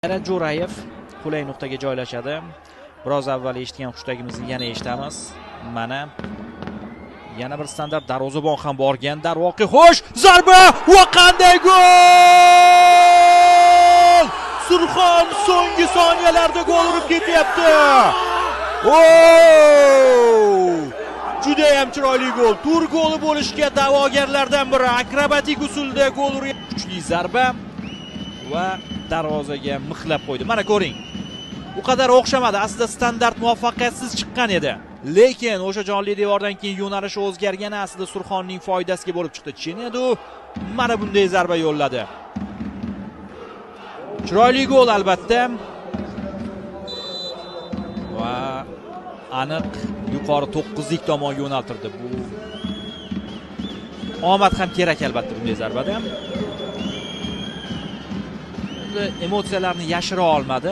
G'ayrat Jo'rayev qulay nuqtaga joylashadi. Biroz avval eshitgan xushtagimizni yana eshitamiz. Mana yana bir standart, darvozabon ham borgan. Darvoqe, xo'sh, zarba va qanday gol! Surxon so'nggi soniyalarda gol urib ketyapti. Juda ham chiroyli gol. Tur goli bo'lishga da'vogarlardan biri akrobatik usulda gol urgan. Kuchli zarba va darvozaga mixlab qo'ydi. Mana ko'ring. U qadar o'xshamadi. Aslida standart muvaffaqiyatsiz chiqqan edi. Lekin o'sha jonli devordan keyin yo'nalishi o'zgargani aslida Surxonning foydasiga bo'lib chiqdi. Chinedu mana bunday zarba yo'lladi. Chiroyli gol albatta. Va aniq yuqori to'qqizlik tomonga yo'naltirdi. Bu omad ham kerak albatta bunday zarbada. Endi emotsiyalarni yashira olmadi.